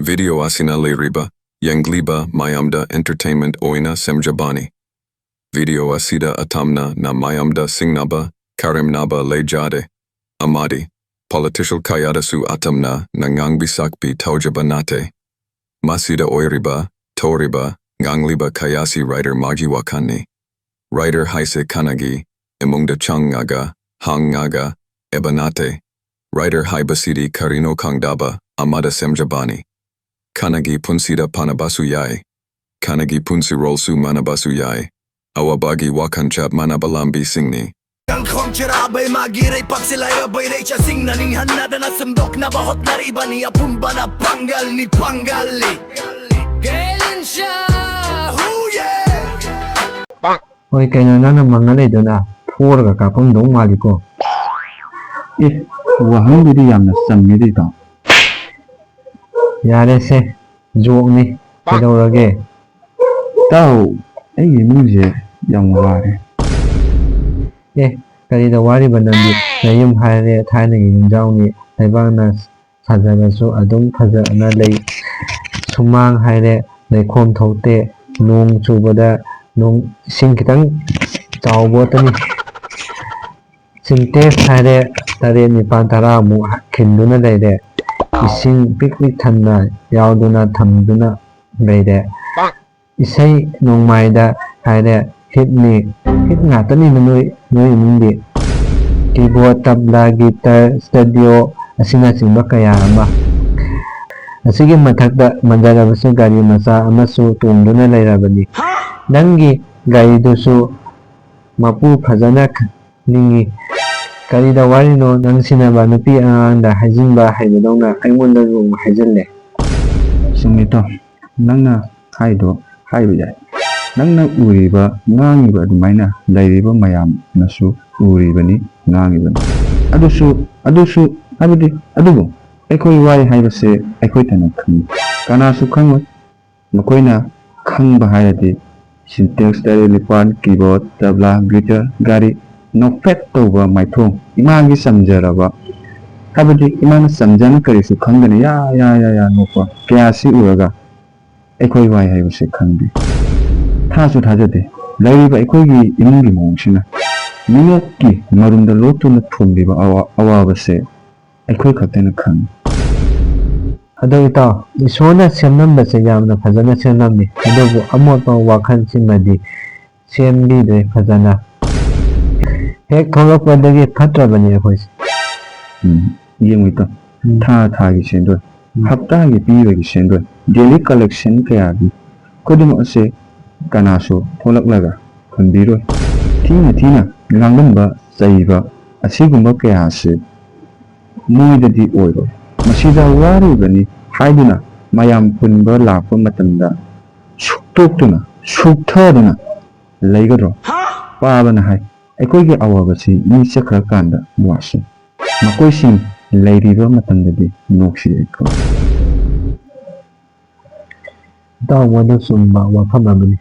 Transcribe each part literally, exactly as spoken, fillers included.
Video ꯑꯁꯤꯅ ꯂꯩꯔꯤꯕ ꯌꯦꯡꯂꯤꯕ ꯃꯌꯥꯝꯗ entertainment ꯑꯣꯏꯅ ꯁꯦꯝꯖꯕꯅꯤ꯫ Video ꯑꯁꯤꯗ ꯑꯇꯝꯅ ꯅ ꯃꯌꯥꯝꯗ ꯁꯤꯡꯅꯕ, ꯀꯔꯦꯝꯅꯕ ꯂꯩꯖꯗꯦ꯫ ꯑꯃꯗꯤ political ꯀꯌꯥꯗꯁꯨ ꯑꯇꯝꯅ ꯅ ꯉꯥꯡꯕꯤ ꯁꯛꯄꯤ ꯇꯧꯖꯕ ꯅꯠꯇꯦ꯫ ꯃꯁꯤꯗ ꯑꯣꯏꯔꯤꯕ, ꯊꯣꯛꯔꯤꯕ, ꯉꯥꯡꯂꯤꯕ ꯀꯌꯥꯁꯤ writer ꯃꯥꯒꯤ ꯋꯥꯈꯜꯅꯤ꯫ Writer ꯍꯥꯏꯁꯦ ꯀꯅꯥꯒꯤ ꯏꯃꯨꯡꯗ ꯆꯪꯉꯒ, ꯍꯪꯉꯒ, ꯏꯕ ꯅꯠꯇꯦ꯫ Writer ꯍꯥꯏꯕꯁꯤꯗꯤ ꯀꯔꯤꯅꯣ ꯈꯪꯗꯕ ꯑꯃꯗ ꯁꯦꯝꯖꯕꯅꯤ꯫ ꯀꯅꯥꯒꯤ ꯄꯨꯟꯁꯤꯗ ꯄꯥꯟꯅꯕꯁꯨ ꯌꯥꯏ꯫ ꯀꯅꯥꯒꯤ ꯄꯨꯟꯁꯤꯔꯣꯜꯁꯨ ꯃꯥꯟꯅꯕꯁꯨ ꯌꯥꯏ꯫ ꯑꯋꯥꯕꯒꯤ ꯋꯥꯈꯜ ꯆꯞ ꯃꯥꯟꯅꯕ ꯂꯝꯕꯤꯁꯤꯡꯅꯤ꯫ ꯀꯪꯈꯣꯡ ꯆꯔꯥꯕꯩ ꯃꯥꯒꯤ ꯂꯩꯄꯥꯛꯁꯤ ꯂꯥꯏꯔꯕꯩ ꯂꯩꯆꯠꯁꯤꯡꯅ ꯅꯤꯡꯍꯟꯅꯗꯅ ꯁꯦꯝꯗꯣꯛꯅꯕ ꯍꯣꯠꯅꯔꯤꯕꯅꯤ꯫ ꯑꯄꯨꯝꯕꯅ ꯄꯥꯡꯒꯜꯅꯤ, ꯄꯥꯡꯒꯜꯅꯤ꯫ ꯒꯦꯂꯤꯟꯁꯥ, ꯍꯨꯌꯦ! ꯍꯣꯏ, ꯀꯩꯅꯣ ꯅꯪꯅ ꯃꯪꯉ ꯂꯩꯗꯨꯅ? ꯐꯣꯔꯒ ꯀꯥꯞꯄꯝꯗꯧ ꯃꯥꯜꯂꯤꯀꯣ꯫ ꯑꯦ, ꯋꯥꯍꯪꯗꯨꯗꯤ ꯌꯥꯝꯅ ꯆꯝꯃꯤꯗ, ꯏꯇꯥꯎ꯫ ꯌꯥꯔꯦꯁꯦ, ꯖꯣꯛꯅꯤ꯫ ꯀꯩꯗꯧꯔꯒꯦ? ꯏꯇꯥꯎ, ꯑꯩꯒꯤ ꯏꯃꯨꯡꯁꯦ ꯌꯥꯝ ꯋꯥꯔꯦ꯫ ꯑꯦ, ꯀꯔꯤꯗ ꯋꯥꯔꯤꯕ ꯅꯪꯗꯤ? ꯅꯌꯨꯝ ꯍꯥꯏꯔꯦ ꯊꯥꯏꯅꯒꯤ ꯌꯨꯝꯖꯥꯎꯅꯤ, ꯂꯩꯕꯥꯛꯅ ꯁꯥꯖꯔꯁꯨ ꯑꯗꯨꯝ ꯐꯖꯅ ꯂꯩ꯫ ꯁꯨꯃꯥꯡ ꯍꯥꯏꯔꯦ ꯂꯩꯈꯣꯝ ꯊꯣꯛꯇꯦ, ꯅꯣꯡ ꯆꯨꯕꯗ ꯅꯣꯡ ꯏꯁꯤꯡ ꯈꯤꯇꯪ ꯆꯥꯎꯕꯇꯅꯤ꯫ ꯁꯤꯟꯇꯦꯛꯁ ꯍꯥꯏꯔꯦ ꯇꯔꯦꯠ ꯅꯤꯄꯥꯜ ꯇꯔꯥꯃꯨꯛ ꯈꯤꯟꯗꯨꯅ ꯂꯩꯔꯦ꯫ ꯏꯁꯤꯡ ꯄꯤꯛ ꯄꯤꯛ ꯊꯟꯅ ꯌꯥꯎꯗꯨꯅ ꯊꯝꯗꯨꯅ ꯂꯩꯔꯦ꯫ ꯏꯁꯩ ꯅꯣꯡꯃꯥꯏꯗ ꯍꯥꯏꯔꯦ ꯍꯤꯠꯅꯤ, ꯍꯤꯠ ꯉꯥꯛꯇꯅꯤꯅ ꯅꯣꯏ, ꯅꯣꯏ ꯏꯃꯨꯡꯗꯤ꯫ ꯀꯤꯕꯣꯔꯗ, ꯇꯕ꯭ꯂꯥ, ꯒꯤꯇꯔ, ꯁ꯭ꯇꯨꯗꯤꯑꯣ ꯑꯁꯤꯅꯆꯤꯡꯕ ꯀꯌꯥ ꯑꯃ꯫ ꯑꯁꯤꯒꯤ ꯃꯊꯛꯇ ꯃꯟꯖꯔꯕꯁꯨ ꯒꯥꯔꯤ ꯃꯆꯥ ꯑꯃꯁꯨ ꯇꯣꯡꯗꯨꯅ ꯂꯩꯔꯕꯅꯤ꯫ ꯅꯪꯒꯤ ꯒꯥꯔꯤꯗꯨꯁꯨ ꯃꯄꯨ ꯐꯖꯅ ꯅꯤꯡꯉꯤ꯫ ꯀꯔꯤꯗ ꯋꯥꯔꯤꯅꯣ ꯅꯪ ꯁꯤꯟꯅꯕ ꯅꯨꯄꯤ ꯑꯉꯥꯡꯗ ꯍꯥꯏꯖꯤꯟꯕ ꯍꯩꯕꯗꯧꯅ ꯑꯩꯉꯣꯟꯗꯁꯨ ꯑꯃꯨꯛ ꯍꯥꯏꯖꯤꯜꯂꯦ? ꯆꯨꯝꯃꯤꯇꯣ, ꯅꯪꯅ ꯍꯥꯏꯗꯣ ꯍꯥꯏꯕ ꯌꯥꯏ꯫ ꯅꯪꯅ ꯎꯔꯤꯕ, ꯉꯥꯡꯉꯤꯕ ꯑꯗꯨꯃꯥꯏꯅ ꯂꯩꯔꯤꯕ ꯃꯌꯥꯝꯅꯁꯨ ꯎꯔꯤꯕꯅꯤ, ꯉꯥꯡꯉꯤꯕꯅꯤ꯫ ꯑꯗꯨꯁꯨ, ꯑꯗꯨꯁꯨ, ꯍꯥꯏꯕꯗꯤ, ꯑꯗꯨꯕꯨ ꯑꯩꯈꯣꯏ ꯋꯥꯏ ꯍꯥꯏꯕꯁꯦ ꯑꯩꯈꯣꯏꯇꯅ ꯈꯪꯉꯤ, ꯀꯅꯥꯁꯨ ꯈꯪꯉꯣꯏ꯫ ꯃꯈꯣꯏꯅ ꯈꯪꯕ ꯍꯥꯏꯔꯗꯤ ꯁꯤꯟꯇꯦꯛꯁ ꯇꯔꯦꯠ ꯅꯤꯄꯥꯜ, ꯀꯤꯕꯣꯔꯗ, ꯇꯕ꯭ꯂꯥ, ꯒꯤꯇꯔ, ꯒꯥꯔꯤ, ꯅꯣꯛꯐꯦꯠ ꯇꯧꯕ ꯃꯥꯏꯊꯣꯡ, ꯏꯃꯥꯒꯤ ꯆꯝꯖꯔꯕ ꯍꯥꯏꯕꯗꯤ ꯏꯃꯥꯅ ꯆꯝꯖꯅ ꯀꯔꯤꯁꯨ ꯈꯪꯗꯅ ꯌꯥ ꯌꯥ ꯌꯥ ꯌꯥ ꯅꯣꯛꯄ ꯀꯌꯥꯁꯤ ꯎꯔꯒ ꯑꯩꯈꯣꯏ ꯋꯥꯏ ꯍꯥꯏꯕꯁꯤ ꯈꯪꯗꯦ꯫ ꯊꯥꯁꯨ ꯊꯥꯖꯗꯦ꯫ ꯂꯩꯔꯤꯕ ꯑꯩꯈꯣꯏꯒꯤ ꯏꯃꯨꯡꯒꯤ ꯃꯑꯣꯡꯁꯤꯅ ꯃꯤꯅꯣꯛꯀꯤ ꯃꯔꯨꯝꯗ ꯂꯣꯠꯇꯨꯅ ꯊꯣꯝꯂꯤꯕ ꯑꯋꯥ-, ꯑꯋꯥꯕꯁꯦ ꯑꯩꯈꯣꯏ ꯈꯛꯇꯅ ꯈꯪꯉꯤ꯫ ꯑꯗꯣ ꯏꯇꯥꯎ, ꯏꯁꯣꯔꯅ ꯁꯦꯝꯂꯝꯕꯁꯦ ꯌꯥꯝꯅ ꯐꯖꯅ ꯁꯦꯝꯂꯝꯃꯤ, ꯑꯗꯨꯕꯨ ꯑꯃꯣꯠꯄ ꯋꯥꯈꯜꯁꯤꯃꯗꯤ ꯁꯦꯝꯕꯤꯗ꯭ꯔꯦ ꯐꯖꯅ꯫ ꯍꯦꯛ ꯊꯣꯛꯂꯛꯄꯗꯒꯤ ꯐꯠꯇ꯭ꯔꯕꯅꯤ ꯑꯩꯈꯣꯏꯁꯦ꯫ ꯎꯝ, ꯌꯦꯡꯉꯨ ꯏꯇꯥꯎ, ꯎꯝ꯫ ꯊꯥ ꯊꯥꯒꯤ ꯁꯦꯟꯗꯣꯏ, ꯎꯝ꯫ ꯍꯞꯇꯥꯒꯤ ꯄꯤꯕꯒꯤ ꯁꯦꯟꯗꯣꯏ, daily collection ꯀꯌꯥꯒꯤ ꯈꯨꯗꯤꯡꯃꯛ ꯑꯁꯦ ꯀꯅꯥꯁꯨ ꯊꯣꯛꯂꯛꯂꯒ ꯍꯨꯟꯕꯤꯔꯣꯏ꯫ ꯊꯤꯅ ꯊꯤꯅ ꯉꯥꯡꯂꯝꯕ ꯆꯩꯕ ꯑꯁꯤꯒꯨꯝꯕ ꯀꯌꯥ ꯑꯁꯤ ꯃꯣꯏꯗꯗꯤ ꯑꯣꯏꯔꯣꯏ꯫ ꯃꯁꯤꯗ ꯋꯥꯔꯤꯕꯅꯤ ꯍꯥꯏꯗꯨꯅ ꯃꯌꯥꯝ ꯄꯨꯟꯕ ꯂꯥꯛꯄ ꯃꯇꯝꯗ ꯁꯨꯛꯇꯣꯛꯇꯨꯅ, ꯁꯨꯛꯊꯗꯨꯅ ꯂꯩꯒꯗ꯭ꯔꯣ? ꯄꯥꯕꯅ ꯍꯥꯏ, ꯑꯩꯈꯣꯏꯒꯤ ꯑꯋꯥꯕꯁꯤ ꯃꯤ ꯆꯠꯈ꯭ꯔꯀꯥꯟꯗ ꯋꯥꯁꯤ꯫ ꯃꯈꯣꯏꯁꯤꯡ ꯂꯩꯔꯤꯕ ꯃꯇꯝꯗꯗꯤ ꯅꯣꯛꯁꯤ ꯑꯩꯈꯣꯏ꯫ ꯏꯇꯥꯎ, ꯃꯗꯨ ꯆꯨꯝꯕ ꯋꯥꯐꯝ ꯑꯃꯅꯤ꯫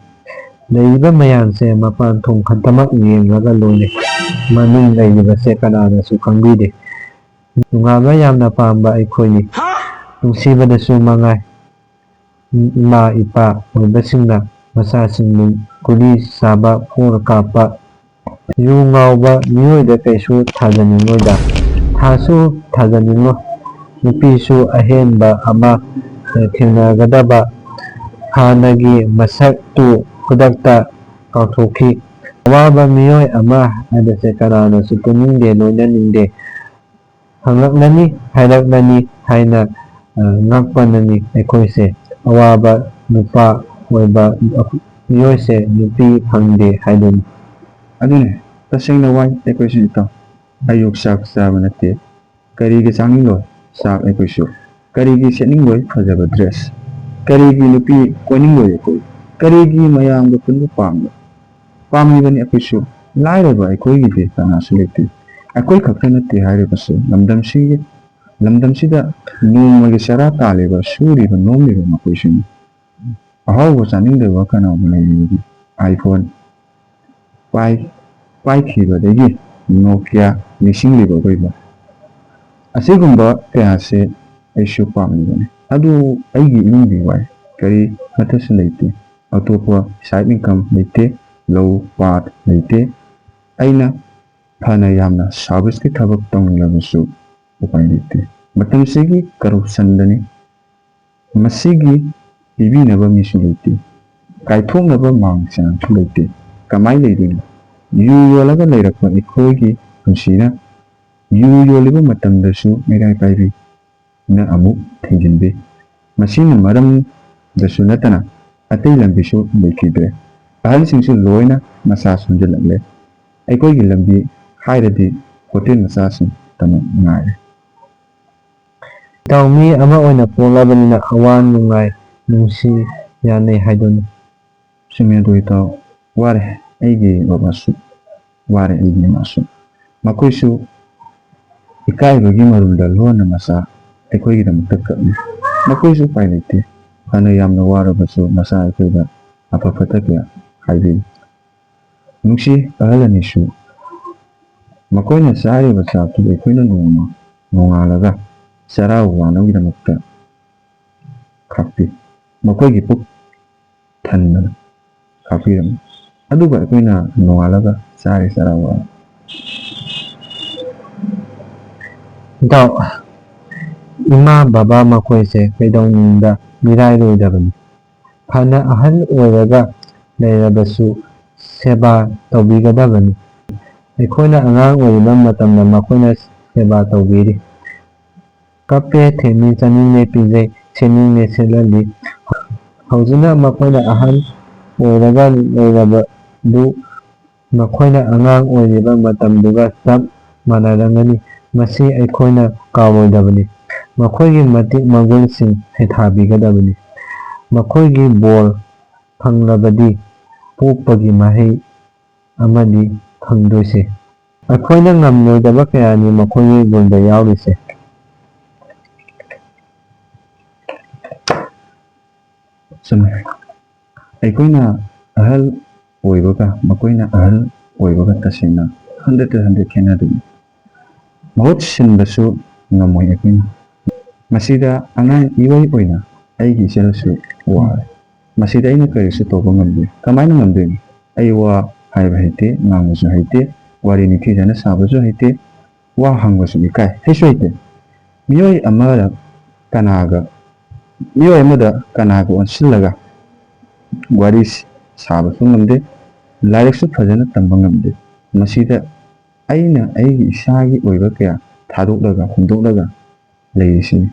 ꯂꯩꯔꯤꯕ ꯃꯌꯥꯝꯁꯦ ꯃꯄꯥꯟ ꯊꯣꯡ ꯈꯛꯇꯃꯛ ꯌꯦꯡꯂꯒ ꯂꯣꯏꯔꯦ꯫ ꯃꯅꯨꯡ ꯂꯩꯔꯤꯕꯁꯦ ꯀꯅꯥꯅꯁꯨ ꯈꯪꯕꯤꯗꯦ꯫ ꯅꯨꯡꯉꯥꯏꯕ ꯌꯥꯝꯅ ꯄꯥꯝꯕ ꯑꯩꯈꯣꯏꯅꯤ꯫ ꯅꯨꯡꯁꯤꯕꯗꯁꯨ ꯃꯉꯥꯏ꯫ ꯏꯃꯥ ꯏꯄꯥ ꯑꯣꯏꯕꯁꯤꯡꯅ ꯃꯆꯥꯁꯤꯡꯕꯨ ꯒꯨꯂꯤ ꯆꯥꯕ, ꯄꯣꯔ ꯀꯥꯞꯄ, ꯌꯨ ꯉꯥꯎꯕ ꯃꯤꯑꯣꯏꯗ ꯀꯩꯁꯨ ꯊꯥꯖꯅꯤꯡꯉꯣꯏꯗ꯫ ꯊꯥꯁꯨ ꯊꯥꯖꯅꯤꯡꯉꯣꯏ꯫ ꯅꯨꯄꯤꯁꯨ ꯑꯍꯦꯟꯕ ꯑꯃ ꯊꯦꯡꯅꯒꯗꯕ ꯍꯥꯟꯅꯒꯤ ꯃꯁꯛꯇꯨ ꯈꯨꯗꯛꯇ ꯀꯥꯎꯊꯣꯛꯈꯤ꯫ ꯑꯋꯥꯕ ꯃꯤꯑꯣꯏ ꯑꯃ ꯍꯥꯏꯕꯁꯦ ꯀꯅꯥꯅꯁꯨ ꯄꯨꯅꯤꯡꯗꯦ, ꯂꯣꯏꯅꯅꯤꯡꯗꯦ꯫ ꯍꯪꯂꯛꯂꯅꯤ, ꯍꯥꯏꯔꯛꯂꯅꯤ ꯍꯥꯏꯅ, ꯑ, ꯉꯥꯛꯄꯅꯅꯤ ꯑꯩꯈꯣꯏꯁꯦ꯫ ꯑꯋꯥꯕ ꯅꯨꯄꯥ ꯑꯣꯏꯕ ꯃꯤꯑꯣꯏꯁꯦ ꯅꯨꯄꯤ ꯐꯪꯗꯦ ꯍꯥꯏꯗꯨꯅꯤ꯫ ꯑꯗꯨꯅꯤ, ꯇꯁꯦꯡꯅ ꯋꯥꯏ ꯑꯩꯈꯣꯏꯁꯨ ꯏꯇꯥꯎ꯫ ꯑꯌꯨꯛ ꯆꯥꯛ ꯆꯥꯕ ꯅꯠꯇꯦ꯫ ꯀꯔꯤꯒꯤ ꯆꯥꯅꯤꯡꯂꯣꯏ ꯆꯥꯛ ꯑꯩꯈꯣꯏꯁꯨ? ꯀꯔꯤꯒꯤ ꯁꯦꯠꯅꯤꯡꯂꯣꯏ ꯐꯖꯕ dress? ꯀꯔꯤꯒꯤ ꯅꯨꯄꯤ ꯀꯣꯏꯅꯤꯡꯂꯣꯏ ꯑꯩꯈꯣꯏ? ꯀꯔꯤꯒꯤ ꯃꯌꯥꯝꯒ ꯄꯨꯟꯕ ꯄꯥꯝꯂꯣꯏ? ꯄꯥꯝꯂꯤꯕꯅꯤ ꯑꯩꯈꯣꯏꯁꯨ꯫ ꯂꯥꯏꯔꯕ ꯑꯩꯈꯣꯏꯒꯤꯗꯤ ꯀꯅꯥꯁꯨ ꯂꯩꯇꯦ꯫ ꯑꯩꯈꯣꯏ ꯈꯛꯇ ꯅꯠꯇꯦ ꯍꯥꯏꯔꯤꯕꯁꯨ ꯂꯝꯗꯝꯁꯤꯒꯤ, ꯂꯝꯗꯝꯁꯤꯗ ꯅꯣꯡꯃꯒꯤ ꯆꯔꯥ ꯇꯥꯜꯂꯤꯕ, ꯁꯨꯔꯤꯕ, ꯅꯣꯝꯂꯤꯕ ꯃꯈꯣꯏꯁꯤꯅꯤ꯫ ꯑꯍꯥꯎꯕ ꯆꯥꯅꯤꯡꯗꯕ ꯀꯅꯥꯕꯨ ꯂꯩꯔꯤꯕꯒꯦ? iPhone ꯄꯥꯏ-, ꯄꯥꯏꯈꯤꯕꯗꯒꯤ Nokia ꯅꯤꯡꯁꯤꯡꯂꯤꯕ ꯑꯩꯈꯣꯏꯕꯨ? ꯑꯁꯤꯒꯨꯝꯕ ꯀꯌꯥꯁꯦ ꯑꯩꯁꯨ ꯄꯥꯝꯂꯤꯕꯅꯤ꯫ ꯑꯗꯨ ꯑꯩꯒꯤ ꯏꯃꯨꯡꯗꯤ ꯋꯥꯏ꯫ ꯀꯔꯤ ꯃꯊꯛꯁꯨ ꯂꯩꯇꯦ꯫ ꯑꯇꯣꯞꯄ side income ꯂꯩꯇꯦ꯫ ꯂꯧ ꯄꯥꯠ ꯂꯩꯇꯦ꯫ ꯑꯩꯅ ꯐꯅ ꯌꯥꯝꯅ service ꯀꯤ ꯊꯕꯛ ꯇꯧꯅꯤꯡꯂꯕꯁꯨ ꯎꯄꯥꯏ ꯂꯩꯇꯦ꯫ ꯃꯇꯝꯁꯤꯒꯤ corruption ꯗꯅꯤ꯫ ꯃꯁꯤꯒꯤ ꯄꯤꯕꯤꯅꯕ ꯃꯤꯁꯨ ꯂꯩꯇꯦ꯫ ꯀꯥꯏꯊꯣꯛꯅꯕ ꯃꯥꯡꯁꯥꯡꯁꯨ ꯂꯩꯇꯦ꯫ ꯀꯃꯥꯏꯅ ꯂꯩꯗꯣꯏꯅꯣ? ꯌꯨ ꯌꯣꯜꯂꯒ ꯂꯩꯔꯛꯄ ꯑꯩꯈꯣꯏꯒꯤ ꯄꯨꯟꯁꯤꯅ ꯌꯨ ꯌꯣꯜꯂꯤꯕ ꯃꯇꯝꯗꯁꯨ ꯃꯩꯔꯥ ꯄꯥꯏꯕꯤꯅ ꯑꯃꯨꯛ ꯊꯤꯡꯖꯤꯟꯕꯤ꯫ ꯃꯁꯤꯅ ꯃꯔꯝꯗꯁꯨ ꯅꯠꯇꯅ ꯑꯇꯩ ꯂꯝꯕꯤꯁꯨ ꯂꯩꯈꯤꯗ꯭ꯔꯦ꯫ ꯑꯍꯜꯁꯤꯡꯁꯨ ꯂꯣꯏꯅ ꯃꯁꯥ ꯁꯣꯟꯖꯤꯜꯂꯛꯂꯦ꯫ ꯑꯩꯈꯣꯏꯒꯤ ꯂꯝꯕꯤ ꯍꯥꯏꯔꯗꯤ ꯍꯣꯇꯦꯜ ꯃꯆꯥꯁꯤꯡꯇꯃꯛ ꯉꯥꯏꯔꯦ꯫ ꯏꯇꯥꯎ, ꯃꯤ ꯑꯃ ꯑꯣꯏꯅ ꯄꯣꯛꯂꯕꯅꯤꯅ ꯑꯋꯥ ꯅꯨꯡꯉꯥꯏ, ꯅꯨꯡꯁꯤ ꯌꯥꯅꯩ ꯍꯥꯏꯗꯨꯅꯤ꯫ ꯆꯨꯝꯃꯦ ꯑꯗꯨ ꯏꯇꯥꯎ, ꯋꯥꯔꯦ ꯑꯩꯒꯤ ꯕꯕꯥꯁꯨ, ꯋꯥꯔꯦ ꯑꯩꯒꯤ ꯏꯃꯥꯁꯨ꯫ ꯃꯈꯣꯏꯁꯨ ꯏꯀꯥꯏꯕꯒꯤ ꯃꯔꯨꯝꯗ ꯂꯣꯟꯅ ꯃꯆꯥ ꯑꯩꯈꯣꯏꯒꯤꯗꯃꯛꯇ ꯀꯞꯂꯤ꯫ ꯃꯈꯣꯏꯁꯨ ꯎꯄꯥꯏ ꯂꯩꯇꯦ꯫ ꯐꯅ ꯌꯥꯝꯅ ꯋꯥꯔꯕꯁꯨ ꯃꯆꯥ ꯑꯩꯈꯣꯏꯗ ꯑꯐ ꯐꯠꯇ ꯀꯌꯥ ꯍꯥꯏꯕꯤꯔꯤ꯫ ꯅꯨꯡꯁꯤ ꯑꯍꯜ ꯑꯅꯤꯁꯨ꯫ ꯃꯈꯣꯏꯅ ꯆꯥꯔꯤꯕ ꯆꯥꯛꯇꯨ ꯑꯩꯈꯣꯏꯅ ꯅꯣꯡꯃ ꯅꯣꯡꯉꯥꯜꯂꯒ ꯆꯔꯥ ꯋꯥꯅꯕꯒꯤꯗꯃꯛꯇ ꯈꯥꯛꯄꯤ꯫ ꯃꯈꯣꯏꯒꯤ ꯄꯨꯛ ꯊꯟꯅ ꯈꯥꯛꯄꯤꯔꯝꯃꯤ꯫ ꯑꯗꯨꯒ ꯑꯩꯈꯣꯏꯅ ꯅꯣꯡꯉꯥꯜꯂꯒ ꯆꯥꯔꯤ ꯆꯔꯥ ꯋꯥꯅ꯫ ꯏꯇꯥꯎ, ꯏꯃꯥ ꯕꯕꯥ ꯃꯈꯣꯏꯁꯦ ꯀꯩꯗꯧꯅꯨꯡꯗ ꯃꯤꯔꯥꯏꯔꯣꯏꯗꯕꯅꯤ꯫ ꯐꯅ ꯑꯍꯜ ꯑꯣꯏꯔꯒ ꯂꯩꯔꯕꯁꯨ ꯁꯦꯕꯥ ꯇꯧꯕꯤꯒꯗꯕꯅꯤ꯫ ꯑꯩꯈꯣꯏꯅ ꯑꯉꯥꯡ ꯑꯣꯏꯔꯤꯕ ꯃꯇꯝꯗ ꯃꯈꯣꯏꯅ ꯁꯦꯕꯥ ꯇꯧꯕꯤꯔꯤ꯫ ꯀꯞꯄꯦ ꯊꯦꯝꯃꯤ, ꯆꯥꯅꯤꯡꯉꯦ ꯄꯤꯖꯩ, ꯁꯦꯠꯅꯤꯡꯉꯦ ꯁꯦꯠꯍꯜꯂꯤ꯫ ꯍꯧꯖꯤꯛꯅ ꯃꯈꯣꯏꯅ ꯑꯍꯜ ꯑꯣꯏꯔꯒ ꯂꯩꯔꯕꯗꯨ ꯃꯈꯣꯏꯅ ꯑꯉꯥꯡ ꯑꯣꯏꯔꯤꯕ ꯃꯇꯝꯗꯨꯒ ꯆꯞ ꯃꯥꯟꯅꯔꯝꯒꯅꯤ꯫ ꯃꯁꯤ ꯑꯩꯈꯣꯏꯅ ꯀꯥꯎꯔꯣꯏꯗꯕꯅꯤ꯫ ꯃꯈꯣꯏꯒꯤ ꯃꯇꯤꯛ ꯃꯒꯨꯟꯁꯤꯡ ꯁꯩꯊꯥꯕꯤꯒꯗꯕꯅꯤ꯫ ꯃꯈꯣꯏꯒꯤ ꯕꯣꯔ ꯐꯪꯂꯕꯗꯤ ꯄꯣꯛꯄꯒꯤ ꯃꯍꯩ ꯑꯃꯗꯤ ꯐꯪꯗꯣꯏꯁꯦ꯫ ꯑꯩꯈꯣꯏꯅ ꯉꯝꯂꯣꯏꯗꯕ ꯀꯌꯥꯅꯤ ꯃꯈꯣꯏꯒꯤ ꯒꯨꯟꯗ ꯌꯥꯎꯔꯤꯁꯦ꯫ ꯆꯨꯝꯃꯦ꯫ ꯑꯩꯈꯣꯏꯅ ꯑꯍꯜ ꯑꯣꯏꯕꯒ ꯃꯈꯣꯏꯅ ꯑꯍꯜ ꯑꯣꯏꯕꯒ ꯇꯁꯦꯡꯅ hundred to hundred ꯈꯦꯠꯅꯗꯣꯏꯅꯤ꯫ ꯃꯍꯨꯠ ꯁꯤꯟꯕꯁꯨ ꯉꯝꯃꯣꯏ ꯑꯩꯈꯣꯏꯅ꯫ ꯃꯁꯤꯗ ꯑꯉꯥꯡ ꯏꯑꯣꯏ ꯑꯣꯏꯅ ꯑꯩꯒꯤ ꯏꯆꯜꯁꯨ ꯋꯥꯔꯦ꯫ ꯃꯁꯤꯗ ꯑꯩꯅ ꯀꯔꯤꯁꯨ ꯇꯧꯕ ꯉꯝꯗꯦ꯫ ꯀꯃꯥꯏꯅ ꯉꯝꯗꯣꯏꯅꯣ? ꯑꯩ ꯋꯥ ꯍꯥꯏꯕ ꯍꯩꯇꯦ, ꯉꯥꯡꯕꯁꯨ ꯍꯩꯇꯦ, ꯋꯥꯔꯤ ꯅꯤꯡꯊꯤꯖꯅ ꯁꯥꯕꯁꯨ ꯍꯩꯇꯦ, ꯋꯥ ꯍꯪꯕꯁꯨ ꯏꯀꯥꯏ, ꯍꯩꯁꯨ ꯍꯩꯇꯦ꯫ ꯃꯤꯑꯣꯏ ꯑꯃꯗ ꯀꯅꯥꯒ, ꯃꯤꯑꯣꯏ ꯑꯃꯗ ꯀꯅꯥꯒ ꯑꯣꯟꯁꯤꯜꯂꯒ ꯋꯥꯔꯤ ꯁꯥꯕꯁꯨ ꯉꯝꯗꯦ, ꯂꯥꯏꯔꯤꯛꯁꯨ ꯐꯖꯅ ꯇꯝꯕ ꯉꯝꯗꯦ꯫ ꯃꯁꯤꯗ ꯑꯩꯅ ꯑꯩꯒꯤ ꯏꯁꯥꯒꯤ ꯑꯣꯏꯕ ꯀꯌꯥ ꯊꯥꯗꯣꯛꯂꯒ, ꯍꯨꯟꯗꯣꯛꯂꯒ ꯂꯩꯔꯤꯁꯤꯅꯤ꯫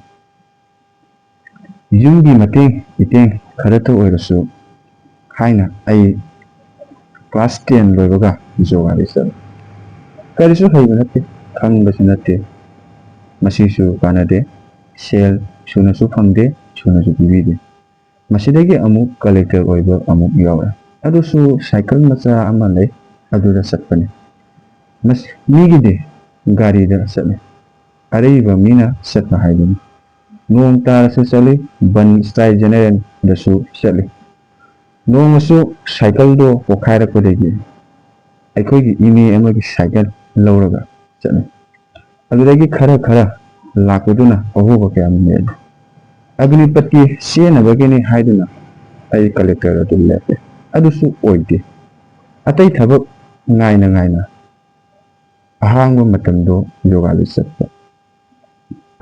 ꯌꯨꯝꯒꯤ ꯃꯇꯦꯡ ꯏꯇꯦꯡ ꯈꯔꯇ ꯑꯣꯏꯔꯁꯨ ꯍꯥꯏꯅ ꯑꯩ class ten ꯂꯣꯏꯕꯒ ꯖꯣꯒꯥꯂꯤ ꯆꯠꯂꯤ꯫ ꯀꯔꯤꯁꯨ ꯍꯩꯕ ꯅꯠꯇꯦ, ꯈꯪꯕꯁꯨ ꯅꯠꯇꯦ, ꯃꯁꯤꯁꯨ ꯀꯥꯟꯅꯗꯦ꯫ ꯁꯦꯜ ꯁꯨꯅꯁꯨ ꯐꯪꯗꯦ, ꯁꯨꯅꯁꯨ ꯄꯤꯕꯤꯗꯦ꯫ ꯃꯁꯤꯗꯒꯤ ꯑꯃꯨꯛ collector ꯑꯣꯏꯕ ꯑꯃꯨꯛ ꯌꯥꯎꯔꯦ꯫ ꯑꯗꯨꯁꯨ ꯁꯥꯏꯀꯜ ꯃꯆꯥ ꯑꯃ ꯂꯩ, ꯑꯗꯨꯗ ꯆꯠꯄꯅꯤ꯫ ꯃꯁ-, ꯃꯤꯒꯤꯗꯤ ꯒꯥꯔꯤꯗ ꯆꯠꯂꯤ꯫ ꯑꯔꯩꯕ ꯃꯤꯅ ꯆꯠꯄ ꯍꯥꯏꯗꯨꯅꯤ꯫ ꯅꯣꯡ ꯇꯥꯔꯁꯨ ꯆꯠꯂꯤ, ꯕꯟ ꯁ꯭ꯇꯥꯏꯜ ꯖꯦꯅꯦꯔꯦꯜꯗꯁꯨ ꯆꯠꯂꯤ꯫ ꯅꯣꯡꯃꯁꯨ ꯁꯥꯏꯀꯜꯗꯣ ꯄꯣꯈꯥꯏꯔꯛꯄꯗꯒꯤ ꯑꯩꯈꯣꯏꯒꯤ ꯏꯅꯦ ꯑꯃꯒꯤ ꯁꯥꯏꯀꯜ ꯂꯧꯔꯒ ꯆꯠꯂꯤ꯫ ꯑꯗꯨꯗꯒꯤ ꯈꯔ ꯈꯔ ꯂꯥꯛꯄꯗꯨꯅ ꯑꯍꯣꯕ ꯀꯌꯥ ꯑꯃ ꯅꯦꯜꯂꯤ꯫ ꯑꯒꯅꯤꯄꯠꯀꯤ ꯆꯦꯟꯅꯕꯒꯤꯅꯤ ꯍꯥꯏꯗꯨꯅ ꯑꯩ collector ꯑꯗꯨ ꯂꯦꯞꯄꯦ꯫ ꯑꯗꯨꯁꯨ ꯑꯣꯏꯗꯦ꯫ ꯑꯇꯩ ꯊꯕꯛ ꯉꯥꯏꯅ ꯉꯥꯏꯅ ꯑꯍꯥꯡꯕ ꯃꯇꯝꯗꯣ ꯌꯣꯒꯥꯗ ꯆꯠꯄ꯫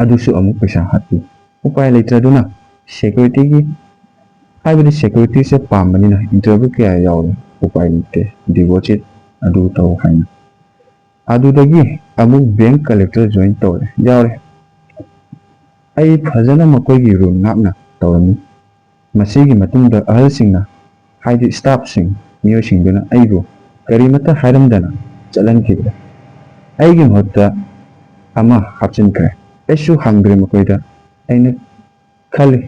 ꯑꯗꯨꯁꯨ ꯑꯃꯨꯛ ꯄꯩꯁꯥ ꯍꯥꯠꯄꯤ꯫ ꯎꯄꯥꯏ ꯂꯩꯇ꯭ꯔꯗꯨꯅ securityꯒꯤ, ꯍꯥꯏꯕꯗꯤ securityꯁꯦ ꯄꯥꯝꯕꯅꯤꯅ interview ꯀꯌꯥ ꯌꯥꯎꯔꯦ, ꯎꯄꯥꯏ ꯂꯩꯇꯦ, deposit ꯑꯗꯨ ꯇꯧ ꯍꯥꯏꯅ꯫ ꯑꯗꯨꯗꯒꯤ ꯑꯃꯨꯛ bank collector join ꯇꯧꯔꯦ, ꯌꯥꯎꯔꯦ꯫ ꯑꯩ ꯐꯖꯅ ꯃꯈꯣꯏꯒꯤ rule ꯉꯥꯛꯅ ꯇꯧꯔꯝꯃꯤ꯫ ꯃꯁꯤꯒꯤ ꯃꯇꯨꯡꯗ ꯑꯍꯜꯁꯤꯡꯅ, ꯍꯥꯏꯗꯤ staffꯁꯤꯡ, ꯃꯤꯑꯣꯏꯁꯤꯡꯗꯨꯅ ꯑꯩꯕꯨ ꯀꯔꯤꯃꯠꯇ ꯍꯥꯏꯔꯝꯗꯅ ꯆꯠꯍꯟꯈꯤꯗ꯭ꯔꯦ꯫ ꯑꯩꯒꯤ ꯃꯍꯨꯠꯇ ꯑꯃ ꯍꯥꯞꯆꯤꯟꯈ꯭ꯔꯦ꯫ ꯑꯩꯁꯨ ꯍꯪꯗ꯭ꯔꯦ ꯃꯈꯣꯏꯗ꯫ ꯑꯩꯅ ꯈꯜꯂꯤ,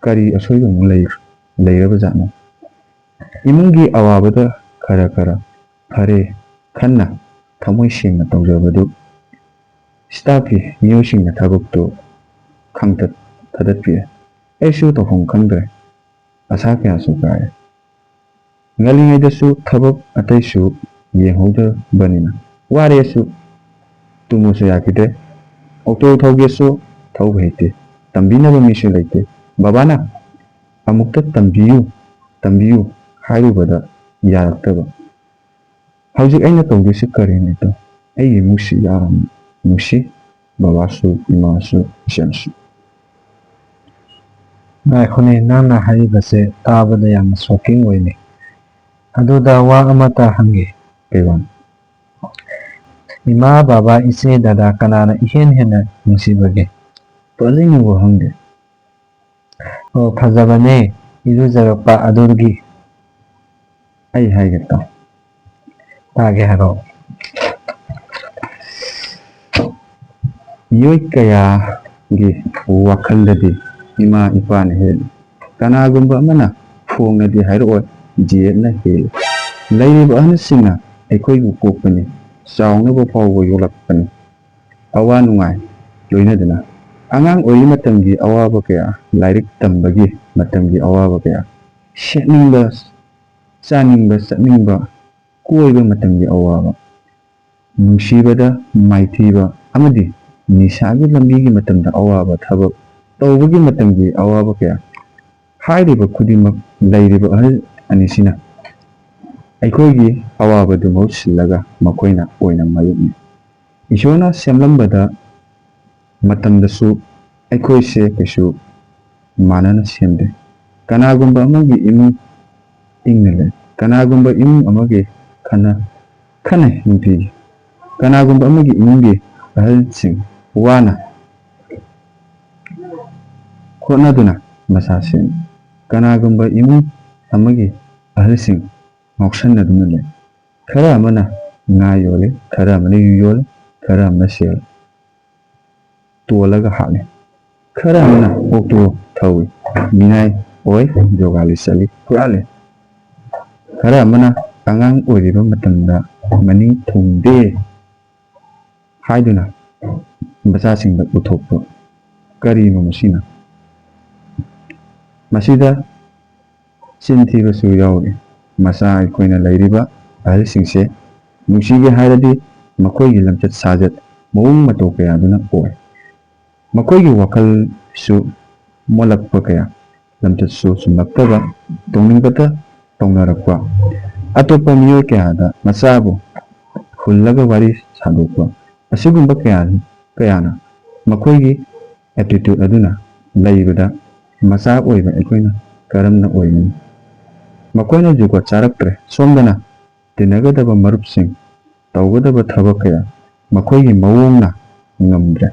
ꯀꯔꯤ ꯑꯁꯣꯏꯕ ꯑꯃꯨꯛ ꯂꯩ-, ꯂꯩꯔꯕꯖꯥꯠꯅꯣ? ꯏꯃꯨꯡꯒꯤ ꯑꯋꯥꯕꯗ ꯈꯔ ꯈꯔ ꯐꯔꯦ ꯈꯟꯅ ꯊꯃꯣꯏ ꯁꯦꯡꯅ ꯇꯧꯖꯕꯗꯨ staffꯀꯤ ꯃꯤꯑꯣꯏꯁꯤꯡꯅ ꯊꯕꯛꯇꯨ ꯈꯪꯇꯠ ꯊꯥꯗꯠꯄꯤꯔꯦ꯫ ꯑꯩꯁꯨ ꯇꯧꯐꯝ ꯈꯪꯗ꯭ꯔꯦ꯫ ꯑꯁꯥ ꯀꯌꯥꯁꯨ ꯀꯥꯏꯔꯦ꯫ ꯉꯜꯂꯤꯉꯩꯗꯁꯨ ꯊꯕꯛ ꯑꯇꯩꯁꯨ ꯌꯦꯡꯍꯧꯗꯕꯅꯤꯅ ꯋꯥꯔꯦꯁꯨ ꯇꯨꯝꯃꯁꯨ ꯌꯥꯈꯤꯗ꯭ꯔꯦ꯫ ꯑꯣꯇꯣ ꯊꯧꯒꯦꯁꯨ ꯊꯧꯕ ꯍꯩꯇꯦ, ꯇꯝꯕꯤꯅꯕ ꯃꯤꯁꯨ ꯂꯩꯇꯦ꯫ ꯕꯕꯥꯅ ꯑꯃꯨꯛꯇ "ꯇꯝꯕꯤꯌꯨ, ꯇꯝꯕꯤꯌꯨ" ꯍꯥꯏꯔꯨꯕꯗ ꯌꯥꯔꯛꯇꯕ꯫ ꯍꯧꯖꯤꯛ ꯑꯩꯅ ꯇꯧꯗꯣꯏꯁꯤ ꯀꯔꯤꯅꯣ? ꯑꯩꯒꯤ ꯏꯃꯨꯡꯁꯤ ꯌꯥꯝꯅ ꯅꯨꯡꯁꯤ, ꯕꯕꯥꯁꯨ, ꯏꯃꯥꯁꯨ, ꯏꯆꯟꯁꯨ꯫ ꯉꯥꯏꯈꯣꯅꯦ, ꯅꯪꯅ ꯍꯥꯏꯔꯤꯕꯁꯦ ꯇꯥꯕꯗ ꯌꯥꯝꯅ shocking ꯑꯣꯏꯅꯦ꯫ ꯑꯗꯨꯗ ꯋꯥ ꯑꯃꯇ ꯍꯪꯒꯦ꯫ ꯀꯩ ꯋꯥꯅꯣ? ꯏꯃꯥ, ꯕꯕꯥ, ꯏꯆꯦ, ꯗꯗꯥ, ꯀꯅꯥꯅ ꯏꯍꯦꯟ ꯍꯦꯟꯅ ꯅꯨꯡꯁꯤꯕꯒꯦ? ꯐꯖꯩꯅꯦ ꯋꯥꯍꯪꯗꯤ꯫ ꯑꯣ, ꯐꯖꯕꯅꯦ꯫ ꯏꯔꯨꯖꯔꯛꯄ ꯑꯗꯨꯒꯤ꯫ ꯑꯩ ꯍꯥꯏꯒꯦ ꯇꯥꯎ꯫ ꯇꯥꯒꯦ, ꯍꯥꯏꯔꯛꯑꯣ꯫ ꯃꯤꯑꯣꯏ ꯀꯌꯥꯒꯤ ꯋꯥꯈꯜꯗꯗꯤ ꯏꯃꯥ ꯏꯄꯥꯅ ꯍꯦꯜꯂꯤ꯫ ꯀꯅꯥꯒꯨꯝꯕ ꯑꯃꯅ ꯐꯣꯡꯅꯗꯤ ꯍꯥꯏꯔꯛꯑꯣꯏ, "ꯖꯦꯠꯅ ꯍꯦꯜꯂꯤ"꯫ ꯂꯩꯔꯤꯕ ꯑꯍꯜꯁꯤꯡꯅ ꯑꯩꯈꯣꯏꯕꯨ ꯄꯣꯛꯄꯅꯤ, ꯆꯥꯎꯅꯕ ꯐꯥꯎꯕ ꯌꯣꯛꯂꯛꯄꯅꯤ꯫ ꯑꯋꯥ ꯅꯨꯡꯉꯥꯏ ꯂꯣꯏꯅꯗꯨꯅ꯫ ꯑꯉꯥꯡ ꯑꯣꯏꯔꯤ ꯃꯇꯝꯒꯤ ꯑꯋꯥꯕ ꯀꯌꯥ, ꯂꯥꯏꯔꯤꯛ ꯇꯝꯕꯒꯤ ꯃꯇꯝꯒꯤ ꯑꯋꯥꯕ ꯀꯌꯥ, ꯁꯦꯠꯅꯤꯡꯕ, ꯆꯥꯅꯤꯡꯕ, ꯆꯠꯅꯤꯡꯕ, ꯀꯣꯏꯕ ꯃꯇꯝꯒꯤ ꯑꯋꯥꯕ, ꯅꯨꯡꯁꯤꯕꯗ ꯃꯥꯏꯊꯤꯕ ꯑꯃꯗꯤ ꯅꯤꯁꯥꯒꯤ ꯂꯝꯕꯤꯒꯤ ꯃꯇꯝꯗ ꯑꯋꯥꯕ, ꯊꯕꯛ ꯇꯧꯕꯒꯤ ꯃꯇꯝꯒꯤ ꯑꯋꯥꯕ ꯀꯌꯥ꯫ ꯍꯥꯏꯔꯤꯕ ꯈꯨꯗꯤꯡꯃꯛ ꯂꯩꯔꯤꯕ ꯑꯍꯜ ꯑꯅꯤꯁꯤꯅ ꯑꯩꯈꯣꯏꯒꯤ ꯑꯋꯥꯕꯗꯨ ꯃꯍꯨꯠ ꯁꯤꯜꯂꯒ ꯃꯈꯣꯏꯅ ꯑꯣꯏꯅ ꯃꯥꯌꯣꯛꯅꯩ꯫ ꯏꯁꯣꯔꯅ ꯁꯦꯝꯂꯝꯕꯗ ꯃꯇꯝꯗꯁꯨ ꯑꯩꯈꯣꯏꯁꯦ ꯀꯩꯁꯨ ꯃꯥꯟꯅꯅ ꯁꯦꯝꯗꯦ꯫ ꯀꯅꯥꯒꯨꯝꯕ ꯑꯃꯒꯤ ꯏꯃꯨꯡ ꯏꯪꯅ ꯂꯩ, ꯀꯅꯥꯒꯨꯝꯕ ꯏꯃꯨꯡ ꯑꯃꯒꯤ ꯈꯟꯅ, ꯈꯟꯅ ꯅꯨꯡꯇꯤꯒꯤ, ꯀꯅꯥꯒꯨꯝꯕ ꯑꯃꯒꯤ ꯏꯃꯨꯡꯒꯤ ꯑꯍꯜꯁꯤꯡ ꯋꯥꯅ ꯍꯣꯠꯅꯗꯨꯅ ꯃꯆꯥ ꯁꯦꯝꯃꯤ꯫ ꯀꯅꯥꯒꯨꯝꯕ ꯏꯃꯨꯡ ꯑꯃꯒꯤ ꯑꯍꯜꯁꯤꯡ ꯉꯥꯎꯁꯟꯅꯗꯨꯅ ꯂꯩ꯫ ꯈꯔ ꯑꯃꯅ ꯉꯥ ꯌꯣꯜꯂꯤ, ꯈꯔ ꯑꯃꯅ ꯌꯨ ꯌꯣꯜꯂꯤ, ꯈꯔ ꯑꯃꯅ ꯁꯦꯜ ꯇꯣꯜꯂꯒ ꯍꯥꯠꯂꯤ꯫ ꯈꯔ ꯑꯃꯅ ꯑꯣꯛꯇꯣ ꯊꯧꯏ, ꯃꯤꯅꯥꯏ ꯑꯣꯏ, ꯖꯣꯒꯥꯂꯤ ꯆꯠꯂꯤ, ꯍꯨꯔꯥꯜꯂꯤ꯫ ꯈꯔ ꯑꯃꯅ ꯑꯉꯥꯡ ꯑꯣꯏꯔꯤꯕ ꯃꯇꯝꯗ ꯃꯅꯤꯡ ꯊꯨꯡꯗꯦ ꯍꯥꯏꯗꯨꯅ ꯃꯆꯥꯁꯤꯡꯗ ꯎꯠꯊꯣꯛꯄ꯫ ꯀꯔꯤꯅꯣ ꯃꯁꯤꯅ? ꯃꯁꯤꯗ ꯆꯤꯟ ꯊꯤꯕꯁꯨ ꯌꯥꯎꯔꯤ꯫ ꯃꯆꯥ ꯑꯩꯈꯣꯏꯅ ꯂꯩꯔꯤꯕ ꯑꯍꯜꯁꯤꯡꯁꯦ ꯅꯨꯡꯁꯤꯒꯦ ꯍꯥꯏꯔꯗꯤ ꯃꯈꯣꯏꯒꯤ ꯂꯝꯆꯠ ꯁꯥꯖꯠ ꯃꯑꯣꯡ ꯃꯇꯧ ꯀꯌꯥꯗꯨꯅ ꯑꯣꯏ꯫ ꯃꯈꯣꯏꯒꯤ ꯋꯥꯈꯜꯁꯨ ꯃꯣꯠꯂꯛꯄ ꯀꯌꯥ, ꯂꯝꯆꯠꯁꯨ ꯆꯨꯝꯂꯛꯇꯕ, ꯇꯧꯅꯤꯡꯕꯇ ꯇꯧꯅꯔꯛꯄ, ꯑꯇꯣꯞꯄ ꯃꯤꯑꯣꯏ ꯀꯌꯥꯗ ꯃꯆꯥꯕꯨ ꯍꯨꯜꯂꯒ ꯋꯥꯔꯤ ꯁꯥꯗꯣꯛꯄ, ꯑꯁꯤꯒꯨꯝꯕ ꯀꯌꯥ, ꯀꯌꯥꯅ ꯃꯈꯣꯏꯒꯤ attitude ꯑꯗꯨꯅ ꯂꯩꯕꯗ ꯃꯆꯥ ꯑꯣꯏꯕ ꯑꯩꯈꯣꯏꯅ ꯀꯔꯝꯅ ꯑꯣꯏꯒꯅꯤ? ꯃꯈꯣꯏꯅ ꯖꯨꯒꯣꯠ ꯆꯥꯔꯛꯇ꯭ꯔꯦ꯫ ꯁꯣꯝꯗꯅ ꯇꯤꯟꯅꯒꯗꯕ ꯃꯔꯨꯞꯁꯤꯡ, ꯇꯧꯒꯗꯕ ꯊꯕꯛ ꯀꯌꯥ, ꯃꯈꯣꯏꯒꯤ ꯃꯑꯣꯡꯅ ꯉꯝꯗ꯭ꯔꯦ꯫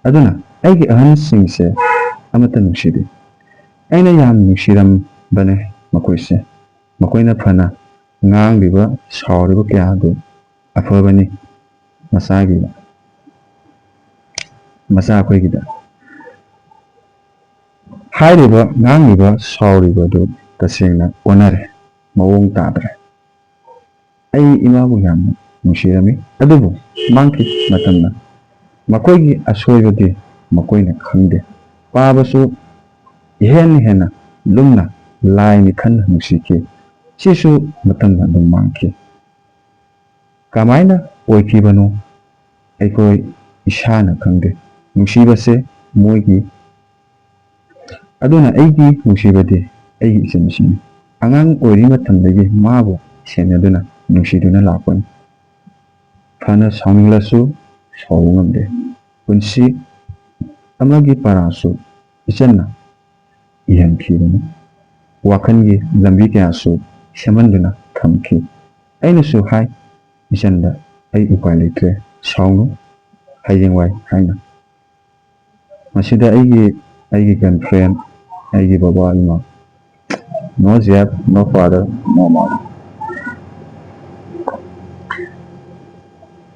ꯑꯗꯨꯅ ꯑꯩꯒꯤ ꯑꯍꯟꯁꯤꯡꯁꯦ ꯑꯃꯠꯇ ꯅꯨꯡꯁꯤꯗꯦ꯫ ꯑꯩꯅ ꯌꯥꯝ ꯅꯨꯡꯁꯤꯔꯝꯕꯅꯦ ꯃꯈꯣꯏꯁꯦ꯫ ꯃꯈꯣꯏꯅ ꯐꯅ ꯉꯥꯡꯂꯤꯕ, ꯁꯥꯎꯔꯤꯕ ꯀꯌꯥ ꯑꯗꯨ ꯑꯐꯕꯅꯤ ꯃꯆꯥꯒꯤꯗ, ꯃꯆꯥ ꯑꯩꯈꯣꯏꯒꯤꯗ꯫ ꯍꯥꯏꯔꯤꯕ, ꯉꯥꯡꯂꯤꯕ, ꯁꯥꯎꯔꯤꯕ ꯑꯗꯨ ꯇꯁꯦꯡꯅ ꯑꯣꯟꯅꯔꯦ, ꯃꯑꯣꯡ ꯇꯥꯗ꯭ꯔꯦ꯫ ꯑꯩ ꯏꯃꯥꯕꯨ ꯌꯥꯝꯅ ꯅꯨꯡꯁꯤꯔꯝꯃꯤ, ꯑꯗꯨꯕꯨ ꯃꯥꯡꯈꯤ ꯃꯇꯝꯅ꯫ ꯃꯈꯣꯏꯒꯤ ꯑꯁꯣꯏꯕꯗꯤ ꯃꯈꯣꯏꯅ ꯈꯪꯗꯦ꯫ ꯄꯥꯕꯁꯨ ꯏꯍꯦꯟ ꯍꯦꯟꯅ ꯂꯨꯝꯅ ꯂꯥꯏꯅꯤ ꯈꯟꯅ ꯅꯨꯡꯁꯤꯈꯤ꯫ ꯁꯤꯁꯨ ꯃꯇꯝꯅ ꯑꯗꯨꯝ ꯃꯥꯡꯈꯤ꯫ ꯀꯃꯥꯏꯅ ꯑꯣꯏꯈꯤꯕꯅꯣ ꯑꯩꯈꯣꯏ ꯏꯁꯥꯅ ꯈꯪꯗꯦ꯫ ꯅꯨꯡꯁꯤꯕꯁꯦ ꯃꯣꯏꯒꯤ, ꯑꯗꯨꯅ ꯑꯩꯒꯤ ꯅꯨꯡꯁꯤꯕꯗꯤ ꯑꯩꯒꯤ ꯏꯆꯟꯁꯤꯡꯅꯤ꯫ ꯑꯉꯥꯡ ꯑꯣꯏꯔꯤ ꯃꯇꯝꯗꯒꯤ ꯃꯥꯕꯨ ꯁꯦꯟꯅꯗꯨꯅ ꯅꯨꯡꯁꯤꯗꯨꯅ ꯂꯥꯛꯄꯅꯤ꯫ ꯐꯅ ꯁꯥꯎꯅꯤꯡꯂꯁꯨ ꯁꯥꯎꯕ ꯉꯝꯗꯦ꯫ ꯄꯨꯟꯁꯤ ꯑꯃꯒꯤ ꯄꯔꯥꯁꯨ ꯏꯆꯟꯅ ꯏꯍꯟꯈꯤꯕꯅꯤ꯫ ꯋꯥꯈꯜꯒꯤ ꯂꯝꯕꯤ ꯀꯌꯥꯁꯨ ꯁꯦꯝꯍꯟꯗꯨꯅ ꯊꯝꯈꯤ꯫ ꯑꯩꯅꯁꯨ ꯍꯥꯏ, "ꯏꯆꯟꯗ ꯑꯩ ꯎꯄꯥꯏ ꯂꯩꯇ꯭ꯔꯦ, ꯁꯥꯎꯅꯨ, ꯍꯌꯦꯡꯋꯥꯏ" ꯍꯥꯏꯅ꯫ ꯃꯁꯤꯗ ꯑꯩꯒꯤ, ꯑꯩꯒꯤ girlfriend, ꯑꯩꯒꯤ ꯕꯕꯥ ꯏꯃꯥ, no Jeff, no father, no mother꯫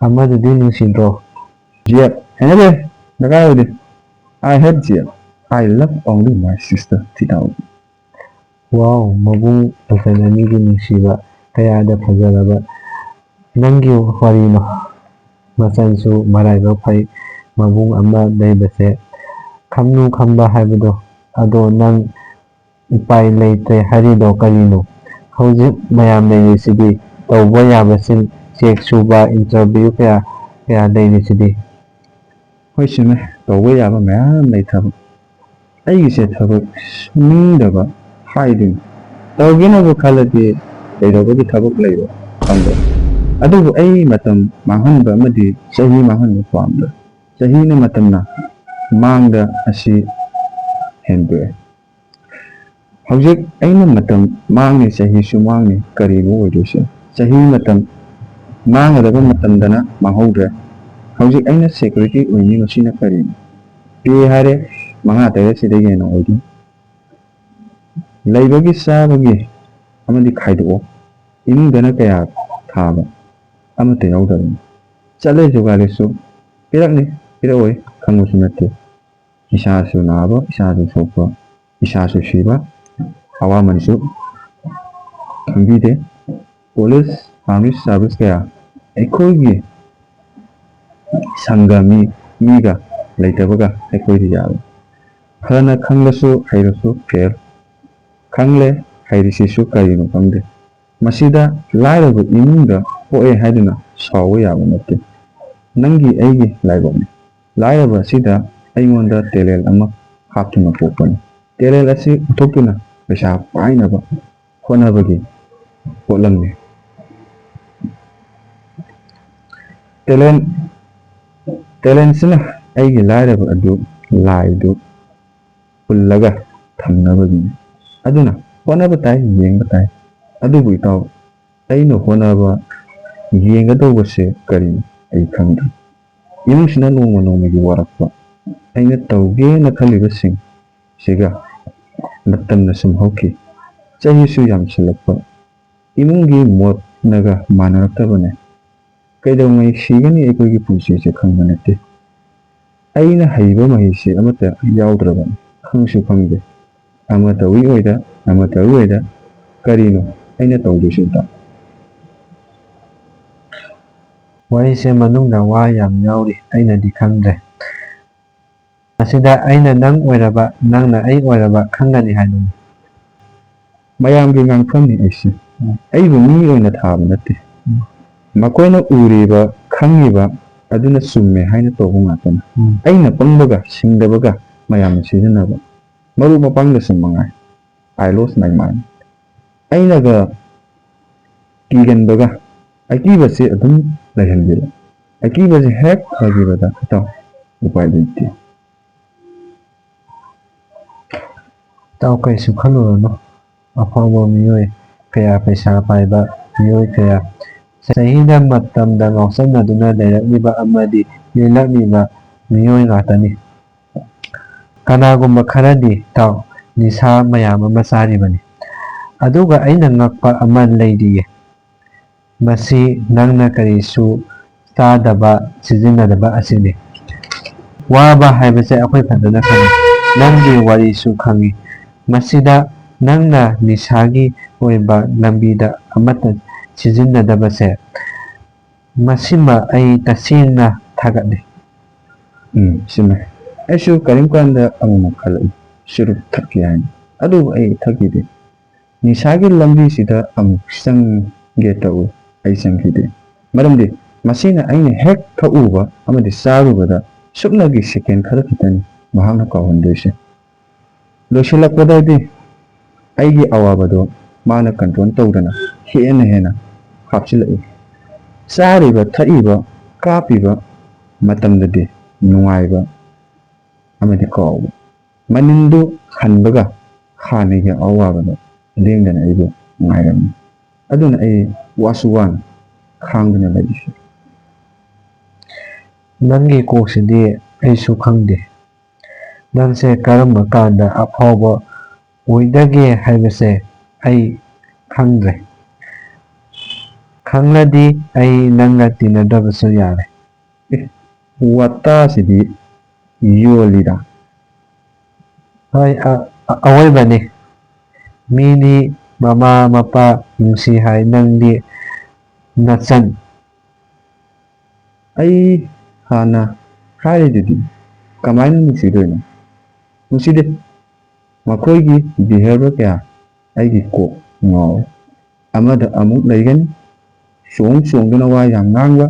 ꯑꯃꯗꯨꯗꯤ ꯅꯨꯡꯁꯤꯗ꯭ꯔꯣ? Jeff, ꯍꯩꯅꯗꯦ, ꯗꯔꯀꯥꯔ ꯑꯣꯏꯗꯦ꯫ I hate Jeff. I love only my sister, ꯊꯤ ꯇꯥꯕ꯫ Wow, ꯃꯕꯨꯡ ꯃꯆꯟ ꯑꯅꯤꯒꯤ ꯅꯨꯡꯁꯤꯕ ꯀꯌꯥꯗ ꯐꯖꯔꯕ ꯅꯪꯒꯤ ꯋꯥꯔꯤꯅꯣ꯫ ꯃꯆꯟꯁꯨ ꯃꯔꯥꯏꯕꯛ ꯐꯩ, ꯃꯕꯨꯡ ꯑꯃ ꯂꯩꯕꯁꯦ꯫ ꯈꯝꯅꯨ ꯈꯝꯕ ꯍꯥꯏꯕꯗꯣ, ꯑꯗꯣ ꯅꯪ ꯎꯄꯥꯏ ꯂꯩꯇ꯭ꯔꯦ ꯍꯥꯏꯔꯤꯗꯣ ꯀꯔꯤꯅꯣ? ꯍꯧꯖꯤꯛ ꯃꯌꯥꯝ ꯂꯩꯔꯤꯁꯤꯗꯤ, ꯇꯧꯕ ꯌꯥꯕꯁꯤꯡ, ꯆꯦꯛ ꯁꯨꯕ, interview ꯀꯌꯥ ꯀꯌꯥ ꯂꯩꯔꯤꯁꯤꯗꯤ꯫ ꯍꯣꯏ, ꯆꯨꯝꯃꯦ, ꯇꯧꯕ ꯌꯥꯕ ꯃꯌꯥꯝ ꯂꯩ ꯊꯕꯛ꯫ ꯑꯩꯒꯤꯁꯦ ꯊꯕꯛ ꯁꯨꯅꯤꯡꯗꯕ ꯍꯥꯏꯗꯨꯅꯤ꯫ ꯇꯧꯒꯦꯅꯕꯨ ꯈꯜꯂꯗꯤ ꯀꯩꯗꯧꯕꯒꯤ ꯊꯕꯛ ꯂꯩꯔꯣꯏ ꯈꯪꯗꯦ꯫ ꯑꯗꯨꯕꯨ ꯑꯩ ꯃꯇꯝ ꯃꯥꯡꯍꯟꯕ ꯑꯃꯗꯤ ꯆꯍꯤ ꯃꯥꯡꯍꯟꯕ ꯄꯥꯝꯗꯦ꯫ ꯆꯍꯤꯅ ꯃꯇꯝꯅ ꯃꯥꯡꯗ ꯑꯁꯤ ꯍꯦꯟꯗꯣꯛꯑꯦ꯫ ꯍꯧꯖꯤꯛ ꯑꯩꯅ ꯃꯇꯝ ꯃꯥꯡꯉꯤ, ꯆꯍꯤꯁꯨ ꯃꯥꯡꯉꯤ, ꯀꯔꯤꯅꯣ ꯑꯣꯏꯗꯣꯏꯁꯦ? ꯆꯍꯤ ꯃꯇꯝ ꯃꯥꯡꯒꯗꯕ ꯃꯇꯝꯗꯅ ꯃꯥꯡꯍꯧꯗ꯭ꯔꯦ꯫ ꯍꯧꯖꯤꯛ ꯑꯩꯅ ꯁꯦꯀ꯭ꯌꯨꯔꯤꯇꯤ ꯑꯣꯏꯅꯤ, ꯃꯁꯤꯅ ꯀꯔꯤꯅꯣ? ꯄꯦ ꯍꯥꯏꯔꯦ, ꯃꯉꯥ ꯇꯔꯦꯠ ꯁꯤꯗꯒꯤ ꯍꯦꯟꯅ ꯑꯣꯏꯗꯦ꯫ ꯂꯩꯕꯒꯤ ꯆꯥꯕꯒꯤ ꯑꯃꯗꯤ ꯈꯥꯏꯗꯣꯛꯑꯣ꯫ ꯏꯃꯨꯡꯗꯅ ꯀꯌꯥ ꯊꯥꯕ? ꯑꯃꯠꯇ ꯌꯥꯎꯗꯕꯅꯤ꯫ ꯆꯠꯂꯦ ꯖꯨꯒꯥꯂꯤꯁꯨ ꯄꯤꯔꯛꯅꯤ, ꯄꯤꯔꯛꯑꯣꯏ ꯈꯪꯕꯁꯨ ꯅꯠꯇꯦ꯫ ꯏꯁꯥꯁꯨ ꯅꯥꯕ, ꯏꯁꯥꯁꯨ ꯁꯣꯛꯄ, ꯏꯁꯥꯁꯨ ꯁꯤꯕ, ꯑꯋꯥꯃꯟꯁꯨ ꯈꯪꯕꯤꯗꯦ꯫ ꯄꯨꯂꯤꯁ, ꯑꯥꯔꯃꯤ ꯁꯥꯔꯚꯤꯁ ꯀꯌꯥ ꯑꯩꯈꯣꯏꯒꯤ ꯁꯪꯒ ꯃꯤ, ꯃꯤꯒ ꯂꯩꯇꯕꯒ ꯑꯩꯈꯣꯏꯗꯤ ꯌꯥꯔꯣꯏ꯫ ꯐꯅ ꯈꯪꯂꯁꯨ ꯍꯩꯔꯁꯨ ꯐꯦꯜ꯫ ꯈꯪꯂꯦ ꯍꯩꯔꯤꯁꯤꯁꯨ ꯀꯔꯤꯅꯣ ꯈꯪꯗꯦ꯫ ꯃꯁꯤꯗ ꯂꯥꯏꯔꯕ ꯏꯃꯨꯡꯗ ꯄꯣꯛꯑꯦ ꯍꯥꯏꯗꯨꯅ ꯁꯥꯎꯕ ꯌꯥꯕ ꯅꯠꯇꯦ꯫ ꯅꯪꯒꯤ ꯑꯩꯒꯤ ꯂꯥꯏꯕꯛꯅꯤ꯫ ꯂꯥꯏꯔꯕ ꯑꯁꯤꯗ ꯑꯩꯉꯣꯟꯗ ꯇꯦꯂꯦꯟ ꯑꯃ ꯍꯥꯞꯇꯨꯅ ꯄꯣꯛꯄꯅꯤ꯫ ꯇꯦꯂꯦꯟ ꯑꯁꯤ ꯎꯠꯊꯣꯛꯇꯨꯅ ꯄꯩꯁꯥ ꯄꯥꯏꯅꯕ ꯍꯣꯠꯅꯕꯒꯤ ꯄꯣꯠꯂꯝꯅꯤ꯫ ꯇꯦꯂꯦꯟ, ꯇꯦꯂꯦꯟꯁꯤꯅ ꯑꯩꯒꯤ ꯂꯥꯏꯔꯕ ꯑꯗꯨ ꯂꯥꯏꯗꯨ ꯍꯨꯜꯂꯒ ꯊꯝꯅꯕꯒꯤꯅꯤ꯫ ꯑꯗꯨꯅ ꯍꯣꯠꯅꯕ ꯇꯥꯏ, ꯌꯦꯡꯕ ꯇꯥꯏ꯫ ꯑꯗꯨꯕꯨ ꯏꯇꯥꯎ, ꯑꯩꯅ ꯍꯣꯠꯅꯕ, ꯌꯦꯡꯒꯗꯧꯕꯁꯦ ꯀꯔꯤꯅꯣ ꯑꯩ ꯈꯪꯗ꯭ꯔꯦ꯫ ꯏꯃꯨꯡꯁꯤꯅ ꯅꯣꯡꯃ ꯅꯣꯡꯃꯒꯤ ꯋꯥꯔꯛꯄ, ꯑꯩꯅ ꯇꯧꯒꯦꯅ ꯈꯜꯂꯤꯕꯁꯤꯡ ꯁꯤꯒ ꯃꯇꯝꯅ ꯁꯨꯝ ꯍꯧꯈꯤ꯫ ꯆꯍꯤꯁꯨ ꯌꯥꯝꯁꯤꯜꯂꯛꯄ, ꯏꯃꯨꯡꯒꯤ ꯃꯣꯠꯅꯒ ꯃꯥꯟꯅꯔꯛꯇꯕꯅꯦ꯫ ꯀꯩꯗꯧꯉꯩ ꯁꯤꯒꯅꯤ ꯑꯩꯈꯣꯏꯒꯤ ꯄꯨꯟꯁꯤꯁꯦ ꯈꯪꯕ ꯅꯠꯇꯦ꯫ ꯑꯩꯅ ꯍꯩꯕ ꯃꯍꯩꯁꯦ ꯑꯃꯠꯇ ꯌꯥꯎꯗ꯭ꯔꯕꯅꯤ, ꯈꯪꯁꯨ ꯈꯪꯗꯦ꯫ ꯑꯃ ꯇꯧꯏ ꯑꯣꯏꯗ, ꯑꯃ ꯇꯧꯏ ꯑꯣꯏꯗ, ꯀꯔꯤꯅꯣ ꯑꯩꯅ ꯇꯧꯗꯣꯏꯁꯤꯕꯣ? ꯋꯥꯔꯤꯁꯦ ꯃꯅꯨꯡꯗ ꯋꯥ ꯌꯥꯝ ꯌꯥꯎꯔꯤ, ꯑꯩꯅꯗꯤ ꯈꯪꯗ꯭ꯔꯦ꯫ ꯃꯁꯤꯗ ꯑꯩꯅ ꯅꯪ ꯑꯣꯏꯔꯕ, ꯅꯪꯅ ꯑꯩ ꯑꯣꯏꯔꯕ ꯈꯪꯒꯅꯤ ꯍꯥꯏꯕꯅꯤ꯫ ꯃꯌꯥꯝꯒꯤ ꯉꯥꯡꯐꯝꯅꯤ ꯑꯩꯁꯦ꯫ ꯑꯩꯕꯨ ꯃꯤ ꯑꯣꯏꯅ ꯊꯥꯕ ꯅꯠꯇꯦ꯫ ꯃꯈꯣꯏꯅ ꯎꯔꯤꯕ, ꯈꯪꯉꯤꯕ, ꯑꯗꯨꯅ ꯆꯨꯝꯃꯦ ꯍꯥꯏꯅ ꯇꯧꯕ ꯉꯥꯛꯇꯅꯤ꯫ ꯎꯝ꯫ ꯑꯩꯅ ꯄꯪꯕꯒ ꯁꯤꯡꯗꯕꯒ ꯃꯌꯥꯝꯅ ꯁꯤꯖꯤꯟꯅꯕ꯫ ꯃꯔꯨꯞ ꯃꯄꯥꯡꯗꯁꯨ ꯃꯉꯥꯏ꯫ I lost my mind꯫ ꯑꯩꯅꯒ ꯀꯤꯒꯟꯕꯒ ꯑꯀꯤꯕꯁꯤ ꯑꯗꯨꯝ ꯂꯩꯍꯟꯕꯤꯔꯦ꯫ ꯑꯀꯤꯕꯁꯤ ꯍꯦꯛ ꯐꯈꯤꯕꯗ ꯏꯇꯥꯎ ꯎꯄꯥꯏ ꯂꯩꯇꯦ꯫ ꯏꯇꯥꯎ ꯀꯩꯁꯨ ꯈꯜꯂꯨꯔꯅꯨ꯫ ꯑꯐꯥꯎꯕ ꯃꯤꯑꯣꯏ ꯀꯌꯥ, ꯄꯩꯁꯥ ꯄꯥꯏꯕ ꯃꯤꯑꯣꯏ ꯀꯌꯥ, ꯆꯍꯤꯅ ꯃꯇꯝꯗ ꯉꯥꯎꯁꯟꯅꯗꯨꯅ ꯂꯩꯔꯛꯂꯤꯕ ꯑꯃꯗꯤ ꯂꯦꯜꯂꯛꯂꯤꯕ ꯃꯤꯑꯣꯏ ꯉꯥꯛꯇꯅꯤ꯫ ꯀꯅꯥꯒꯨꯝꯕ ꯈꯔꯗꯤ ꯏꯇꯥꯎ ꯅꯤꯁꯥ ꯃꯌꯥꯝ ꯑꯃ ꯆꯥꯔꯤꯕꯅꯤ꯫ ꯑꯗꯨꯒ ꯑꯩꯅ ꯉꯛꯄ ꯑꯃ ꯂꯩꯔꯤꯌꯦ꯫ ꯃꯁꯤ ꯅꯪꯅ ꯀꯔꯤꯁꯨ ꯆꯥꯗꯕ, ꯁꯤꯖꯤꯟꯅꯗꯕ ꯑꯁꯤꯅꯤ꯫ ꯋꯥꯕ ꯍꯥꯏꯕꯁꯦ ꯑꯩꯈꯣꯏ ꯐꯖꯅ ꯈꯪꯉꯤ꯫ ꯅꯪꯒꯤ ꯋꯥꯔꯤꯁꯨ ꯈꯪꯉꯤ꯫ ꯃꯁꯤꯗ ꯅꯪꯅ ꯅꯤꯁꯥꯒꯤ ꯑꯣꯏꯕ ꯂꯝꯕꯤꯗ ꯑꯃꯠꯇ ꯁꯤꯖꯤꯟꯅꯗꯕꯁꯦ, ꯃꯁꯤꯃ ꯑꯩ ꯇꯁꯦꯡꯅ ꯊꯥꯒꯠꯂꯤ꯫ ꯎꯝ, ꯆꯨꯝꯃꯦ꯫ ꯑꯩꯁꯨ ꯀꯔꯤꯒꯨꯝꯕ ꯀꯥꯟꯗ ꯑꯃꯨꯛꯃꯨꯛ ꯈꯜꯂꯛꯏ, ꯆꯨꯔꯨꯞ ꯊꯛꯀꯦ ꯍꯥꯏꯅ꯫ ꯑꯗꯨꯕꯨ ꯑꯩ ꯊꯛꯈꯤꯗꯦ꯫ ꯅꯤꯁꯥꯒꯤ ꯂꯝꯕꯤꯁꯤꯗ ꯑꯃꯨꯛ ꯆꯪꯒꯦ ꯇꯧꯏ, ꯑꯩ ꯆꯪꯈꯤꯗꯦ꯫ ꯃꯔꯝꯗꯤ ꯃꯁꯤꯅ ꯑꯩꯅ ꯍꯦꯛ ꯊꯛꯎꯕ ꯑꯃꯗꯤ ꯆꯥꯔꯨꯕꯗ ꯁꯨꯞꯅꯒꯤ ꯁꯦꯀꯦꯟ ꯈꯔ ꯈꯛꯇꯅꯤ ꯃꯍꯥꯛꯅ ꯀꯥꯎꯍꯟꯗꯣꯏꯁꯦ꯫ ꯂꯣꯏꯁꯤꯜꯂꯛꯄꯗꯗꯤ ꯑꯩꯒꯤ ꯑꯋꯥꯕꯗꯣ ꯃꯥꯅ ꯀꯟꯇ꯭ꯔꯣꯜ ꯇꯧꯗꯅ ꯍꯦꯟꯅ ꯍꯦꯟꯅ ꯍꯥꯞꯆꯤꯜꯂꯛꯏ꯫ ꯆꯥꯔꯤꯕ, ꯊꯛꯏꯕ, ꯀꯥꯞꯄꯤꯕ ꯃꯇꯝꯗꯗꯤ ꯅꯨꯡꯉꯥꯏꯕ ꯑꯃꯗꯤ ꯀꯥꯎꯕ꯫ ꯃꯅꯤꯟꯗꯨ ꯍꯟꯕꯒ ꯍꯥꯟꯅꯒꯤ ꯑꯋꯥꯕꯗꯣ ꯂꯦꯡꯗꯅ ꯑꯩꯕꯨ ꯉꯥꯏꯔꯝꯃꯤ꯫ ꯑꯗꯨꯅ ꯑꯩ ꯋꯥꯁꯨ ꯋꯥꯅ ꯈꯥꯡꯗꯨꯅ ꯂꯩꯔꯤꯁꯤ꯫ ꯅꯪꯒꯤ ꯀꯣꯛꯁꯤꯗꯤ ꯑꯩꯁꯨ ꯈꯪꯗꯦ꯫ ꯅꯪꯁꯦ ꯀꯔꯝꯕ ꯀꯥꯟꯗ ꯑꯐꯥꯎꯕ ꯑꯣꯏꯗꯒꯦ ꯍꯥꯏꯕꯁꯦ ꯑꯩ ꯈꯪꯗ꯭ꯔꯦ꯫ ꯈꯪꯂꯗꯤ ꯑꯩ ꯅꯪꯒ ꯇꯤꯟꯅꯗꯕꯁꯨ ꯌꯥꯔꯦ꯫ ꯑꯦ, ꯋꯥꯇꯥꯁꯤꯗꯤ ꯌꯣꯜꯂꯤꯗ꯫ ꯍꯣꯏ, ꯑ-, ꯑ-, ꯑꯋꯣꯏꯕꯅꯤ꯫ ꯃꯤꯗꯤ ꯃꯃꯥ ꯃꯄꯥ ꯅꯨꯡꯁꯤ ꯍꯥꯏ, ꯅꯪꯗꯤ ꯅꯆꯟ꯫ ꯑꯩ ꯍꯥꯟꯅ ꯍꯥꯏꯔꯤꯗꯨꯗꯤ, ꯀꯃꯥꯏꯅ ꯅꯨꯡꯁꯤꯗꯣꯏꯅꯣ? ꯅꯨꯡꯁꯤꯗꯦ꯫ ꯃꯈꯣꯏꯒꯤ behavior ꯀꯌꯥ ꯑꯩꯒꯤ ꯀꯣꯛ ꯉꯥꯎꯏ꯫ ꯑꯃꯗ ꯑꯃꯨꯛ ꯂꯩꯒꯅꯤ, ꯆꯣꯡ ꯆꯣꯡꯗꯨꯅ ꯋꯥ ꯌꯥꯝ ꯉꯥꯡꯕ,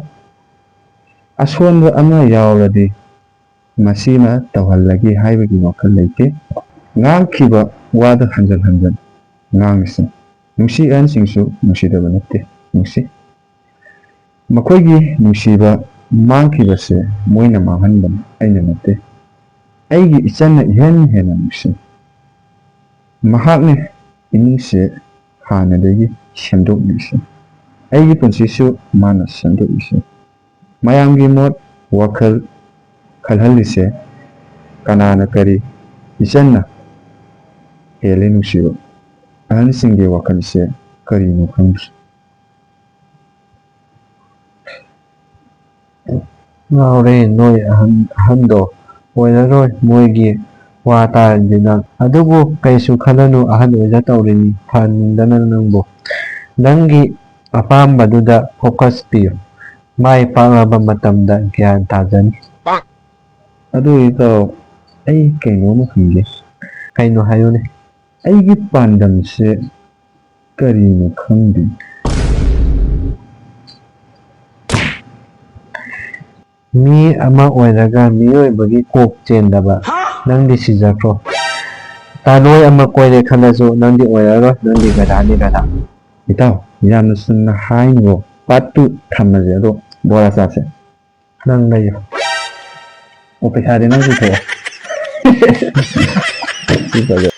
ꯑꯁꯣꯟꯕ ꯑꯃ ꯌꯥꯎꯔꯗꯤ ꯃꯁꯤꯃ ꯇꯧꯍꯜꯂꯒꯦ ꯍꯥꯏꯕꯒꯤ ꯋꯥꯈꯜ ꯂꯩꯇꯦ꯫ ꯉꯥꯡꯈꯤꯕ ꯋꯥꯗꯨ ꯍꯟꯖꯟ ꯍꯟꯖꯟ ꯉꯥꯡꯂꯤꯁꯤ꯫ ꯅꯨꯡꯁꯤ ꯑꯍꯟꯁꯤꯡꯁꯨ ꯅꯨꯡꯁꯤꯗꯕ ꯅꯠꯇꯦ, ꯅꯨꯡꯁꯤ꯫ ꯃꯈꯣꯏꯒꯤ ꯅꯨꯡꯁꯤꯕ ꯃꯥꯡꯈꯤꯕꯁꯦ ꯃꯣꯏꯅ ꯃꯥꯡꯍꯟꯕꯅꯤ, ꯑꯩꯅ ꯅꯠꯇꯦ꯫ ꯑꯩꯒꯤ ꯏꯆꯟꯅ ꯏꯍꯦꯟ ꯍꯦꯟꯅ ꯅꯨꯡꯁꯤ꯫ ꯃꯍꯥꯛꯅ ꯏꯃꯨꯡꯁꯦ ꯍꯥꯟꯅꯗꯒꯤ ꯁꯦꯝꯗꯣꯛꯂꯤꯁꯤ꯫ ꯑꯩꯒꯤ ꯄꯨꯟꯁꯤꯁꯨ ꯃꯥꯅ ꯁꯦꯝꯗꯣꯛꯂꯤꯁꯤ꯫ ꯃꯌꯥꯝꯒꯤ ꯃꯣꯠ ꯋꯥꯈꯜ ꯈꯜꯍꯜꯂꯤꯁꯦ ꯀꯅꯥꯅ ꯀꯔꯤ? ꯏꯆꯟꯅ ꯍꯦꯜꯂꯤ ꯅꯨꯡꯁꯤꯕ꯫ ꯑꯍꯟꯁꯤꯡꯒꯤ ꯋꯥꯈꯜꯁꯦ ꯀꯔꯤꯅꯣ ꯈꯪꯗ꯭ꯔꯦ꯫ ꯉꯥꯎꯔꯦ ꯅꯣꯏ ꯑꯍꯟ, ꯑꯍꯟꯗꯣ꯫ ꯑꯣꯏꯔꯔꯣꯏ ꯃꯣꯏꯒꯤ ꯋꯥ ꯇꯥꯔꯗꯤ ꯅꯪ꯫ ꯑꯗꯨꯕꯨ ꯀꯩꯁꯨ ꯈꯜꯂꯅꯨ, ꯑꯍꯟ ꯑꯣꯏꯖ ꯇꯧꯔꯤꯅꯤ ꯐꯍꯟꯅꯤꯡꯗꯅ ꯅꯪꯕꯨ꯫ ꯅꯪꯒꯤ ꯑꯄꯥꯝꯕꯗꯨꯗ focus ꯄꯤꯌꯨ꯫ ꯃꯥꯏ ꯄꯥꯛꯂꯕ ꯃꯇꯝꯗ ꯒ꯭ꯌꯥꯟ ꯇꯥꯖꯅꯤ꯫ ꯑꯗꯨ ꯏꯇꯥꯎ, ꯑꯩ ꯀꯩꯅꯣꯝꯃ ꯍꯪꯒꯦ꯫ ꯀꯩꯅꯣ ꯍꯥꯏꯌꯨꯅꯦ꯫ ꯑꯩꯒꯤ ꯄꯥꯟꯗꯝꯁꯦ ꯀꯔꯤꯅꯣ ꯈꯪꯗꯦ꯫ ꯃꯤ ꯑꯃ ꯑꯣꯏꯔꯒ ꯃꯤꯑꯣꯏꯕꯒꯤ ꯀꯣꯛ ꯆꯦꯟꯗꯕ ꯅꯪꯗꯤ ꯁꯤꯖꯈ꯭ꯔꯣ꯫ ꯇꯥꯂꯣꯏ ꯑꯃ ꯀꯣꯏꯔꯦ ꯈꯜꯂꯁꯨ ꯅꯪꯗꯤ ꯑꯣꯏꯔꯔꯣꯏ, ꯅꯪꯗꯤ ꯒꯙꯥꯅꯤ ꯒꯙꯥ꯫ ꯏꯇꯥꯎ, ꯌꯥꯝꯅ ꯆꯨꯝꯅ ꯍꯥꯏꯅꯤꯀꯣ꯫ Part two ꯊꯝꯃꯁꯦ, ꯑꯗꯣ ꯕꯣꯔꯥ ꯆꯥꯁꯦ꯫ ꯅꯪ ꯂꯩꯌꯨ꯫ ꯑꯣ, ꯄꯩꯁꯥꯗꯤ ꯅꯪ ꯄꯨꯊꯣꯛꯑꯣ꯫ ꯁꯤ ꯐꯖꯩ꯫